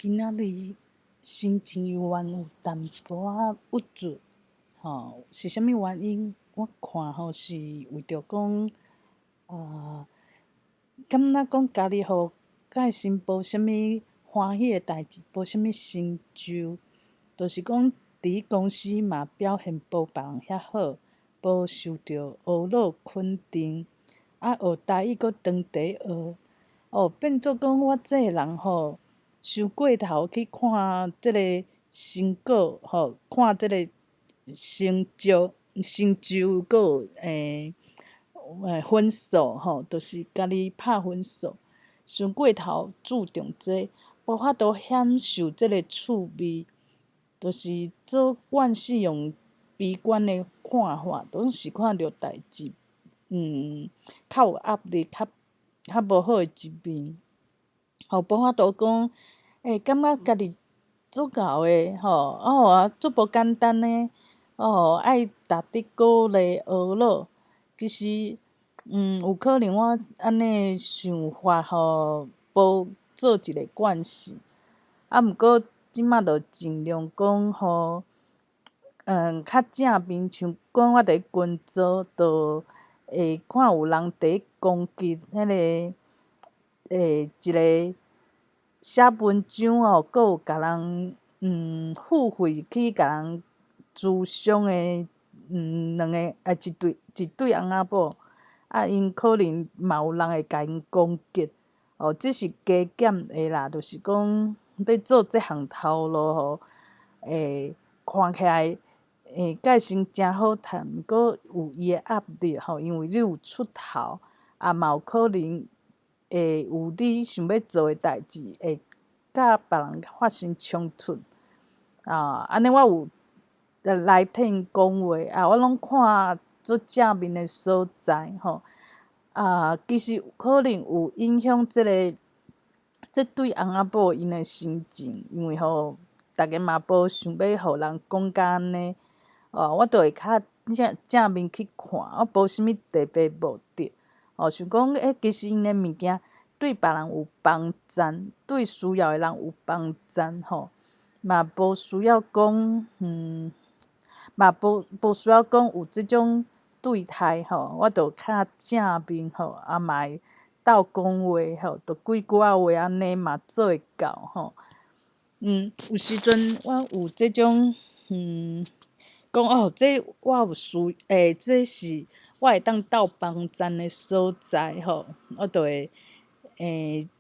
今仔日心情猶原有淡薄仔鬱卒，吼，是啥物原因？我看吼是為著講，啊，感覺講家己吼，蓋心無啥物歡喜的代誌，無啥物成就，就是講佇公司嘛表現無別人遐好，無受著呵咾肯定，啊學台語閣當地學，哦，變做講我這个人吼，傷過頭去看這個成果，吼，看這個成就、成就，閣有分數吼，就是家己拍分數，傷過頭注重這，無法度享受這個趣味，就是做慣勢用悲觀的看法，攏是看著代誌，較有壓力、較較無好的一面，吼，無法度講，感覺家己足𠢕的吼，哦啊，足無簡單呢，哦，愛值得鼓勵呵咾。其實，有可能我按呢想法吼，無做一个慣勢，啊，毋過這馬就盡量講吼，較正面，像講我佇群組，就會看有人佇攻擊彼个，一个寫文章哦，閣有共人付費去共人諮商的，兩个啊，一對一對翁仔某，啊，𪜶可能嘛有人會共𪜶攻擊，哦，這是加減的啦，就是講欲做這項頭路吼，看起來蓋先誠好趁，毋過有伊的壓力吼，因為你有出頭，啊嘛有可能會有你想欲做的代誌，會佮別人發生衝突，啊，按呢我有來替𪜶講話，啊，我攏看做正面的所在吼，啊，其實可能有影響這个這對翁仔某𪜶的心情，因為吼，逐家嘛無想欲予人講甲按呢，哦，我就會較正正面去看，我無啥物特別目的，哦，想講其實𪜶的物件對別人有幫贊，對需要的人有幫贊吼，嘛無需要講，嘛無無需要講有這種對待吼，我就較正面吼，啊嘛會鬥講話吼，就幾句仔話按呢嘛做會到吼。有時陣我有這種，講哦，這我有需，這是我會當鬥幫贊的所在吼，我就會，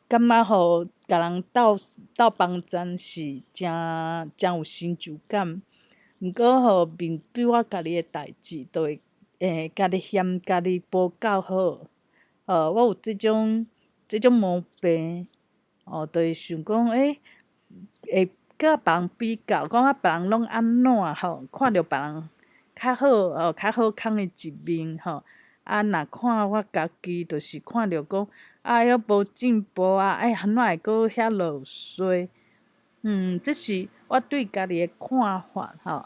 感覺吼，共人鬥鬥幫贊是誠誠有成就感。毋過吼，面對我家己的代誌，就會，家己嫌家己無夠好，哦，我有這種這種毛病，哦，就會想講，會佮別人比較，講啊別人攏按怎吼，看著別人較好，哦，較好康的一面吼，啊，若看我家己，就是看著講，啊，猶無進步啊，按怎會閣遐落衰？這是我對家己的看法吼，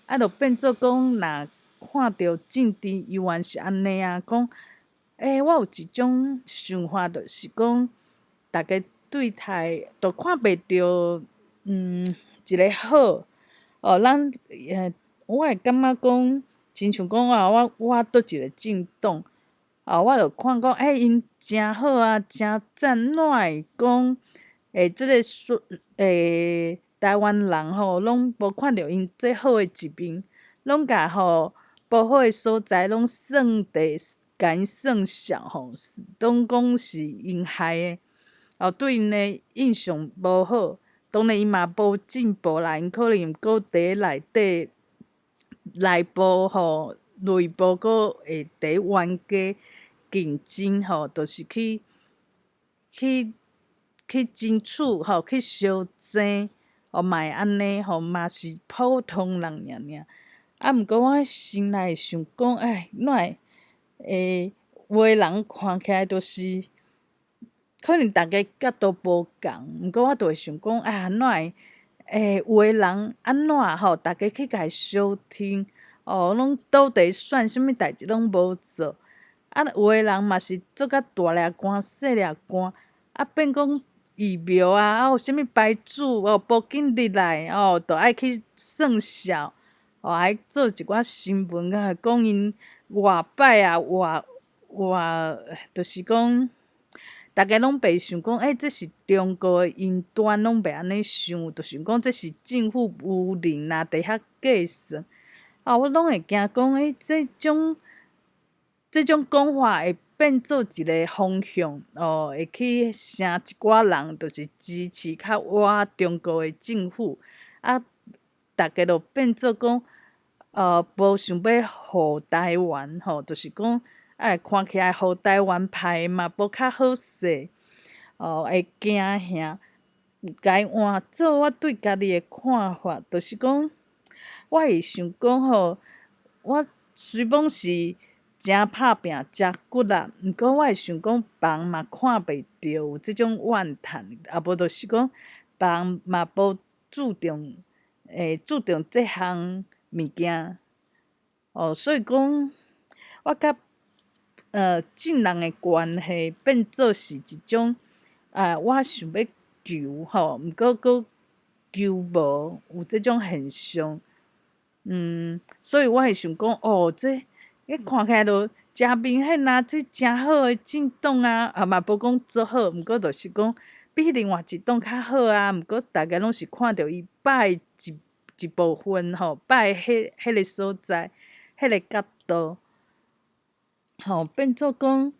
啊，就變做講，若看著政治猶原是按呢啊，講，我有一種想法，就是講，逐家對待都看袂著，一个好，哦，咱，我會感覺講，親像講啊，我我佗一个政黨，啊，我就看講，𪜶誠好啊，誠讚，哪會講，這个說，台灣人吼，攏無看著𪜶這好的一面，攏共吼無好的所在，攏算地，共𪜶算數吼，攏講是𪜶害的，哦，對𪜶的印象無好，當然𪜶嘛無進步啦，𪜶可能閣佇內底內部吼，內部閣會佇冤家競爭吼，就是去去去爭取吼，去相爭，哦，嘛會按呢吼，嘛是普通人爾爾。啊，毋過我心內想講，哎，哪會有的人看起來就是可能逐家角度無仝，毋過我就會想講，啊，哪會有的人按怎吼，逐家去共伊相聽，哦，攏倒佇選，啥物代誌攏無做。啊，有的人嘛是做甲大粒官、細粒官，啊，變講疫苗啊，有啥物牌子哦，無緊入來哦，就愛去算數，哦，愛做一寡新聞啊，講𪜶偌歹啊，偌偌，就是講，逐家攏袂想講，欸，這是中國的雲端，攏袂按呢想，就想講這是政府無能啊，佇遐計算。啊，我攏會驚講，欸，這種講法會變做一个風向，哦，會去成一寡人，就是支持較倚中國的政府，啊，逐家就變做講，無想欲護台灣，吼，就是講，哎，看起來護台灣派嘛無較好勢，哦，會驚嚇，共伊換做我對家己的看法，就是講，我會想講吼，我雖罔是誠拍拚、誠骨力，毋過我會想講，別人嘛看袂著有這種怨嘆，啊無就是講，別人嘛無注重，會注重這項物件，哦，所以講，我佮眾人的關係變做是一種，啊，我想欲求吼，毋過閣求無，有這種現象，所以我會想講，哦，這彼看起來就誠明顯啊，這誠好的政黨啊，啊嘛無講足好，毋過就是講比另外一黨較好啊。毋過逐家攏是看著伊歹一部分吼，歹彼個所在，彼個角度，吼，變做講，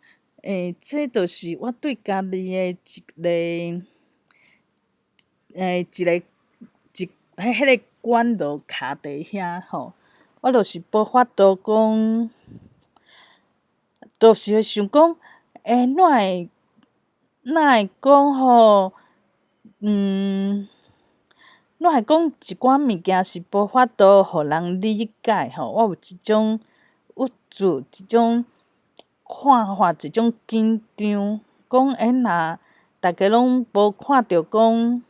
欸，這就是我對家己的一個，欸，一個一彼個關就卡佇遐吼。我就是無法度講，就是會想講，欸，哪會講吼，哪會講一寡物件是無法度予人理解吼？我有這種鬱卒，這種看法，這種緊張，講欸若逐家攏無看著講，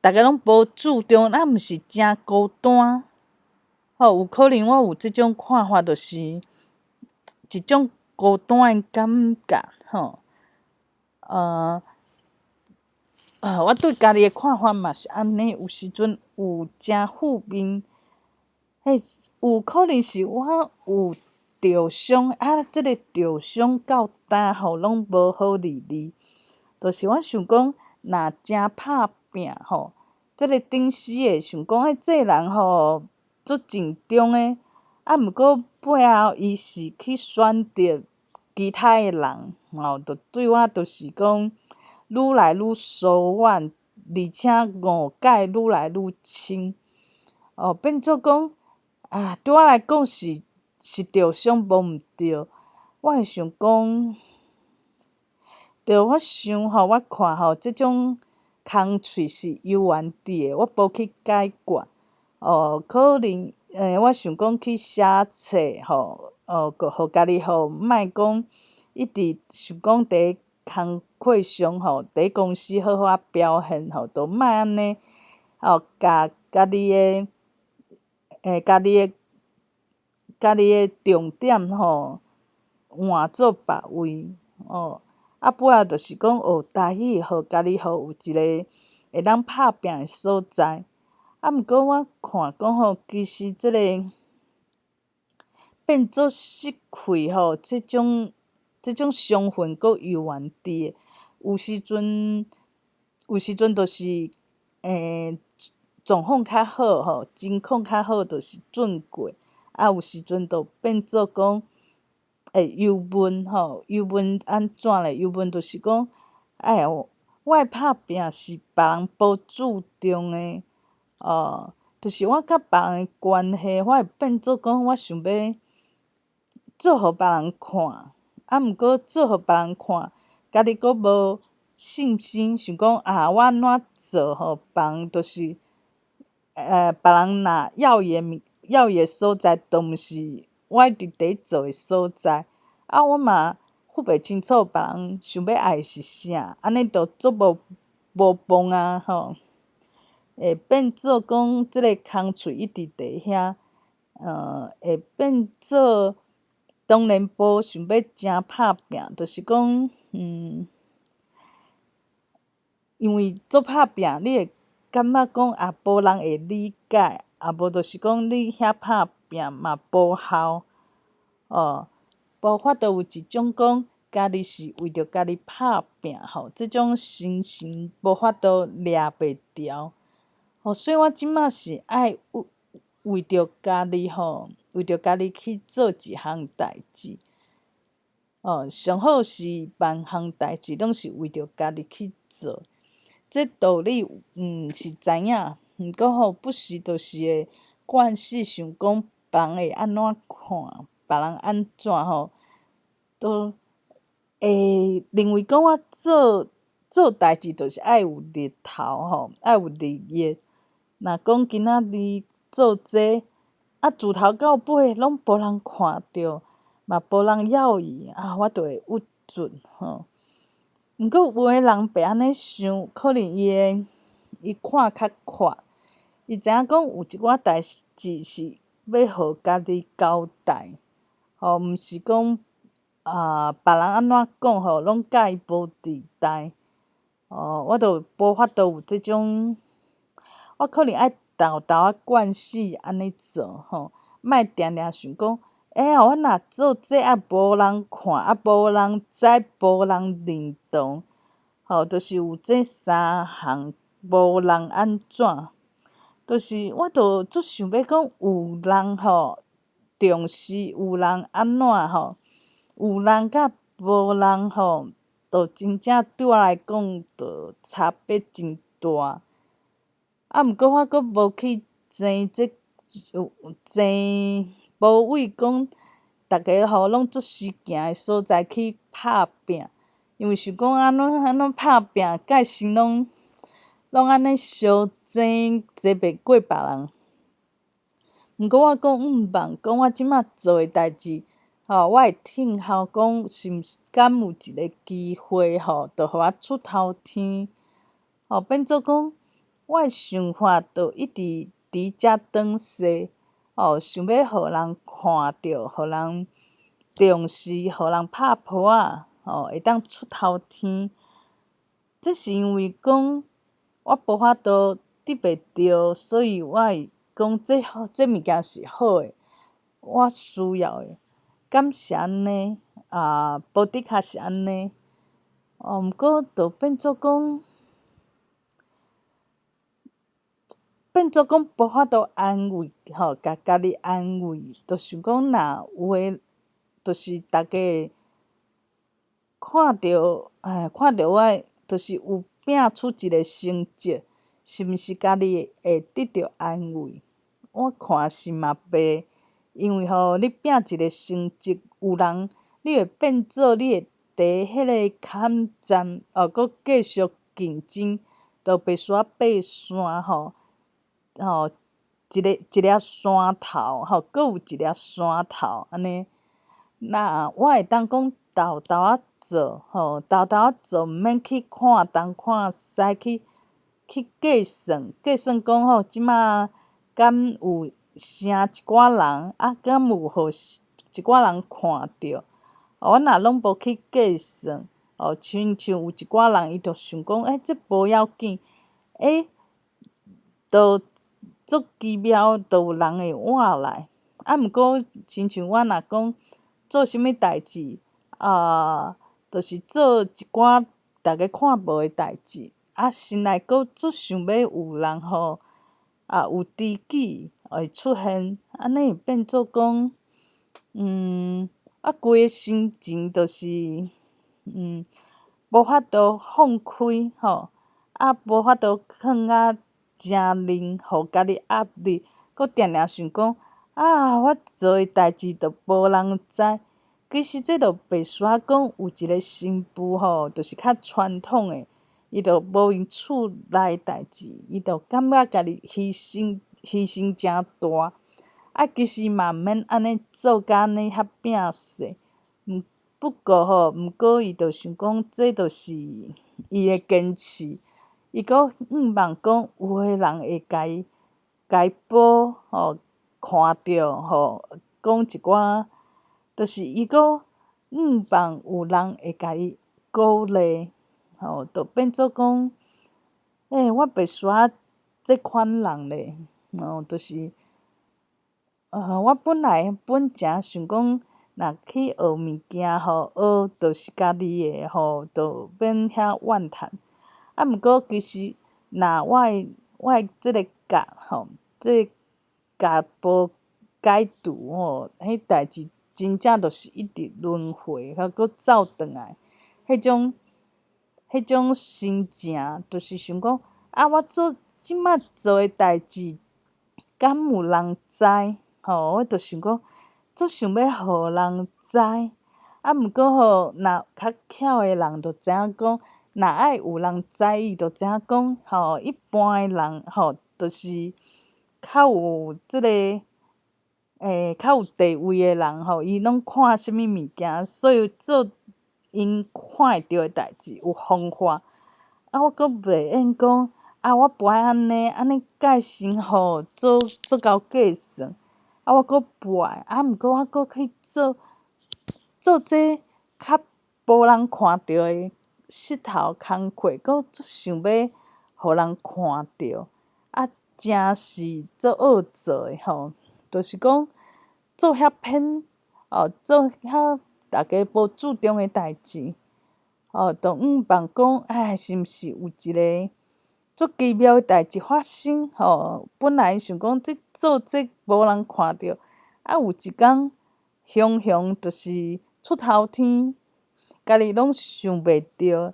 逐家攏無注重，啊，毋是誠孤單。吼，有可能我有這種看法，就是一種孤單的感覺，吼。我對家己的看法嘛是按呢，有時陣有誠負面，彼有可能是我有著傷，啊，這个著傷到今吼攏無好離離。就是我想講，若誠拍拚吼，這个頂司會想講，欸，這个人吼足盡忠的，啊，毋過背後伊是去選擇其他的人，吼，就對我就是講愈來愈疏遠，而且誤解愈來愈深，哦，變做講啊，對我來講是著傷無毋對，我會想講，著我想吼，我看吼，這種空喙是猶原佇的，我無去解決，哦，可能我想講去寫冊吼，哦，予家己吼，莫講一直想講佇工課上吼，佇公司好好仔表現吼，都莫按呢，哦，共家己的重點吼換做別位，哦，啊，尾仔就是講學台語，予家己吼有一个會當拍拚的所在。啊，毋過我看講吼，其實這个變做失去吼，這種傷痕閣猶原佇，有時陣就是狀況較好吼，情況較好，就是轉過。啊，有時陣就變做講會憂悶吼，憂悶按怎咧？憂悶就是講，哎，我的拍拚是別人無注重的，哦，就是我佮別人的關係，我會變做講，我想欲做予別人看，啊，毋過做予別人看，家己閣無信心，想講啊，我按怎做吼，別人就是，別人若要伊的所在，都毋是我一直佇做的所在。啊，我嘛分袂清楚別人想欲愛的是啥，按呢就足無拚啊吼，會變做講這个空喙一直佇遐，會變做當然無想欲誠拍拚，就是講，因為做拍拚，你會感覺講啊，無人會理解，啊無就是講你遐拍拚嘛無效，哦，無法度有一種講家己是為著家己拍拚吼，這種心情無法度掠袂牢。吼，所以我這馬是愛為為著家己吼，為著家己去做一項代誌。哦，上好是萬項代誌攏是為著家己去做。這道理是知影，毋過吼不時就是會慣勢想講別人會按怎看，別人按怎吼，都會認為講我做做代誌就是愛有日頭吼，愛有日日。若講今仔日做這，啊自頭到尾攏無人看著，嘛無人猶豫，啊我就會鬱卒吼。毋過有的人袂按呢想，可能伊會伊看較闊，伊知影講有一寡代誌是欲予家己交代，吼，毋是講啊別人按怎講吼，攏佮伊無佇代。哦，我就無法度有這種，我可能愛沓沓仔慣勢按呢做吼，莫定定想講，欸呀，我若做這啊無人看，啊無人知，無人認同，吼，就是有這三項無人按怎，就是我就足想欲講有人吼重視，有人按怎吼，有人佮無人吼，就真正對我來講，就差別真大。啊，毋過我閣無去爭這有爭，無為講逐家吼攏足時行的所在去拍拚，因為想講按怎按怎拍拚，蓋先攏攏按呢相爭，爭袂過別人。毋過我閣向望，講我這馬做的代誌，吼，我會聽候講是毋是敢有一個機會吼，就予我出頭天，吼，變做講我的想法就一直佇遮轉踅，吼，想欲予人看著，予人重視，予人拍噗仔，吼，會當出頭天。這是因為講我無法度得袂著，所以我會講這這物件是好的，我需要的，敢是按呢？啊，無的確是按呢。哦，毋過就變做講，變做講無法度安慰，吼，共家己安慰，就想講若有的，就是逐家看著，哎，看著我的，就是有拼出一個成績，是毋是家己會得著安慰？我看是嘛袂，因為吼，你拼一個成績，有人你會變做你會佇彼個坎站，哦，閣繼續競爭，就袂輸爬山吼，吼，一个一粒山頭，吼，閣有一粒山頭按呢。那我會當講沓沓仔做，吼，沓沓仔做，毋免去看東看西，去去計算，計算講吼，這馬敢有成一寡人，啊，敢有予一寡人看著？我若攏無去計算，哦，親像有一寡人，伊就想講，欸，這無要緊，欸，就足奇妙，就有人會倚來。啊，毋過親像我若講做啥物代誌，啊，就是做一寡逐家看無的代誌，啊，心內閣足想欲有人吼，啊，有知己會出現，按呢會變做講，啊，規个心情就是，無法度放開吼，啊，無法度囥甲誠認，予家己壓力，閣定定想講，啊，我做的代誌都無人知。其實這就袂輸仔講有一個新婦吼，就是較傳統的，伊就無閒厝內代誌，伊就感覺家己犧牲犧牲誠大。啊，其實嘛毋免按呢做甲按呢遐摒細，不過吼，毋過伊就想講，這就是伊的堅持，伊閣向望講有的人會共伊共伊保吼，看著吼，講一寡，就是伊閣向望有人會共伊鼓勵，吼，就變做講，欸，我袂输這款人咧，哦，就是，我本來本誠想講，若去學物件吼，學就是家己的吼，就免遐怨嘆。啊，毋過其實，若我的這个覺吼，這個覺無解除吼，彼代誌真正就是一直輪迴，猶閣走轉來，彼種心情，就是想講，啊，我做這擺做的代誌，敢有人知？吼，我就想講，足想欲予人知。啊，毋過吼，若較巧的人就知影講，若愛有人知伊，就知影講，吼，一般的人吼，就是較有這个，較有地位的人吼，伊攏看啥物物件，所以做𪜶看會著的代誌有方法。啊，我閣袂用講，啊，我無愛按呢，按呢界先吼，做做𠢕計算。啊，我閣無愛，啊，毋過我閣去做做這較無人看著的穡頭工課，閣足想欲予人看著，啊，誠是足惡做的吼，就是講做遐偏，哦，做遐逐家無注重的代誌，哦，就向望講，唉，是毋是有一个足奇妙的代誌發生？吼，本來想講這做這無人看著，啊，有一工雄雄就是出頭天，家己攏想袂著。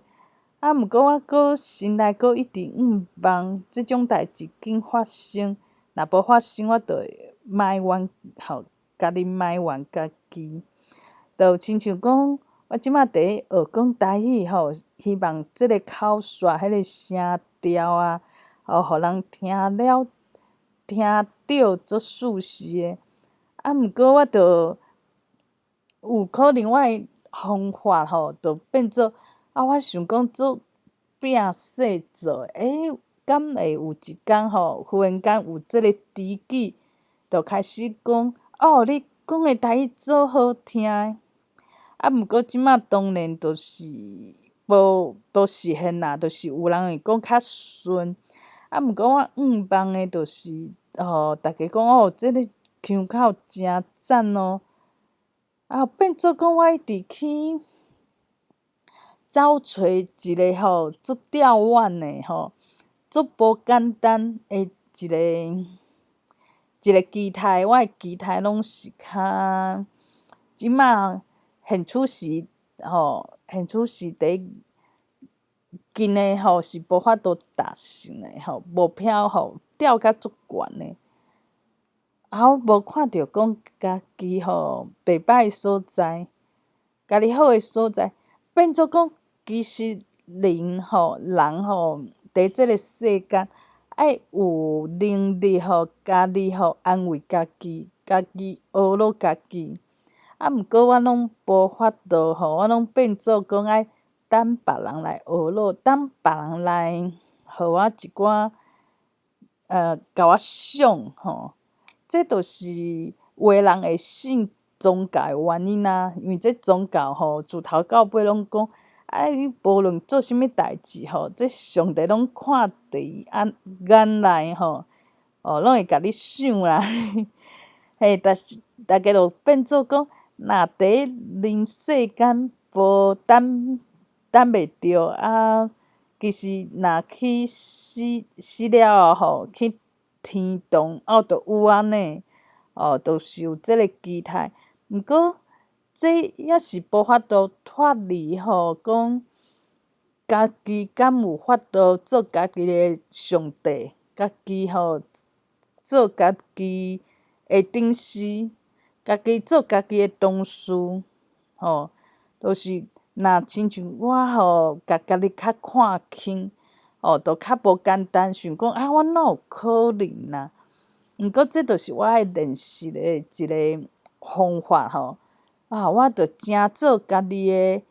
啊，毋過我閣心內閣一直向望這種代誌緊發生，若無發生，我就會埋怨，吼，家己埋怨家己。就親像講，我這擺佇咧學講台語吼，希望這个口說彼个聲調啊，哦，予人聽了聽著足舒適的。啊，毋過我就有可能我的方法吼，就變做啊，我想講做拼勢做，欸，敢會有一工吼，忽然間有這个知己，就開始講，哦，你講的台語足好聽的。啊，毋過這擺當然就是無無實現啦，就是有人會講較順。啊，毋過我向望的就是，哦，逐家講哦，這个腔口誠讚哦。啊，變做講我一直去走揣一个吼足吊腕的吼，足無簡單的一个一个期待，我的期待攏是較這擺現此時吼，現此時佇近的吼是無法度達成的吼，目標吼吊甲足懸的。啊，我無看著講家己吼袂歹所在，家己好的所在，變做講其實人吼人吼佇這个世間愛有能力吼，家己吼安慰家己，家己呵咾家己。啊，毋過我攏無法度吼，我攏變做講愛等別人來呵咾，等別人來予我一寡共我賞吼。這就是有的人會信宗教的原因啊，因為這宗教吼，自頭到尾攏講，啊，你無論做啥物代誌吼，這上帝攏看佇眼眼內吼，哦，攏會共你賞啦。嘿，但是逐家就變做講，若佇人世間無等等袂著啊，其實若去死死了後吼，去天堂哦，就有按呢，哦，就是有這个期待。毋過，這猶是無法度脫離吼，講家己敢有法度做家己的上帝，家己吼做家己的頂司，家己做家己的同事，吼，就是若親像我吼，共家己較看輕，哦，就較無簡單，想講啊，我哪有可能啊？毋過這就是我愛練習的一个方法吼。啊，我就誠做家己的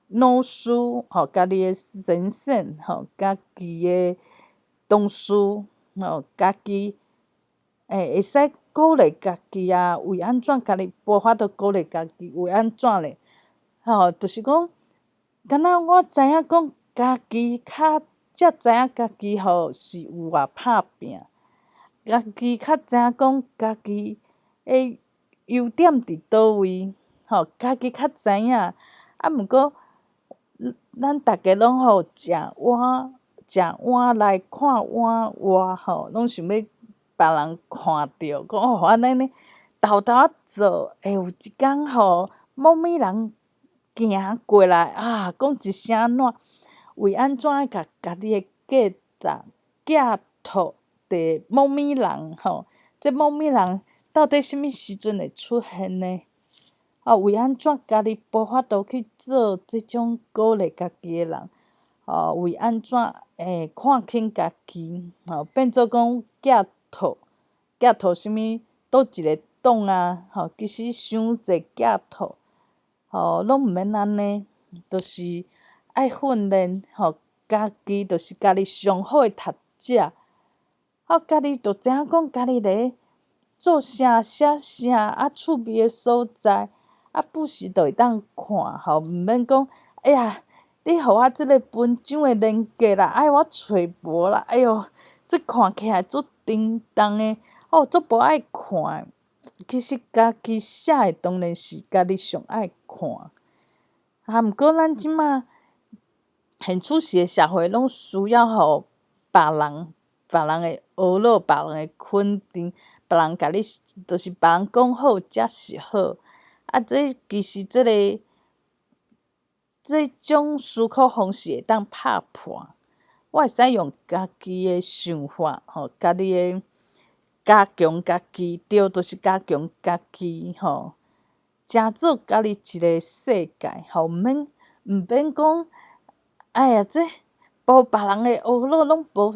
老師，吼，家己的先生，吼，家己的同事，吼，家己會使鼓勵家己啊？為按怎家己無法度鼓勵家己？為按怎咧？吼，就是講，敢若我知影講，家己較接才知影家己吼是有偌拍拚，家己較知影講家己的優點佇佗位，吼，家己較知影。啊，毋過咱逐家攏吼食碗食碗內看碗外吼，攏想欲別人看著，講哦按呢呢沓沓仔做，會有一工吼，某物人行過來啊，講一聲按怎，為按怎愛共家己的價值寄託佇某物人吼？這某物人到底啥物時陣會出現呢？哦，為按怎家己無法度去做這種鼓勵家己的人？哦，為按怎會看輕家己？吼，變做講寄託寄託啥物？佗一個黨啊！吼，其實傷濟寄託，吼，攏毋免按呢，就是愛訓練吼，家己就是家己上好的讀者。啊，家己就知影講家己咧做啥寫啥啊，趣味的所在，啊，不時就會當看吼，毋免講，哎呀，你予我這个文章的連結啦，哎，我揣無啦，哎喲，這看起來足沉重的，哦，足無愛看。其實家己寫的當然是家己上愛看，啊，毋過咱這馬現此時的社會攏需要予別人、別人的呵咾、別人的肯定，別人共你，就是別人講好才是好。啊，這其實這个這種思考方式會當拍破。我會使用家己的想法，吼，家己的加強家己，對，就是加強家己，吼，成做家己一个世界，吼，毋免毋免講，哎呀，這無別人的呵咾攏無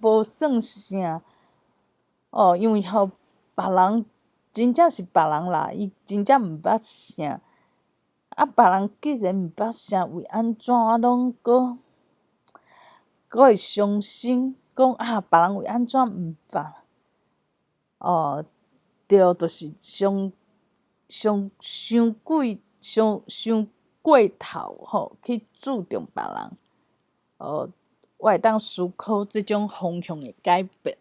無算啥，哦，因為吼，別人真正是別人啦，伊真正毋捌啥，啊，別人既然毋捌啥，為按怎我攏閣閣會傷心，講啊，別人為按怎毋捌？哦，對，就是傷傷傷過傷傷過頭吼，去注重別人，哦，我會當思考這種方向的改變。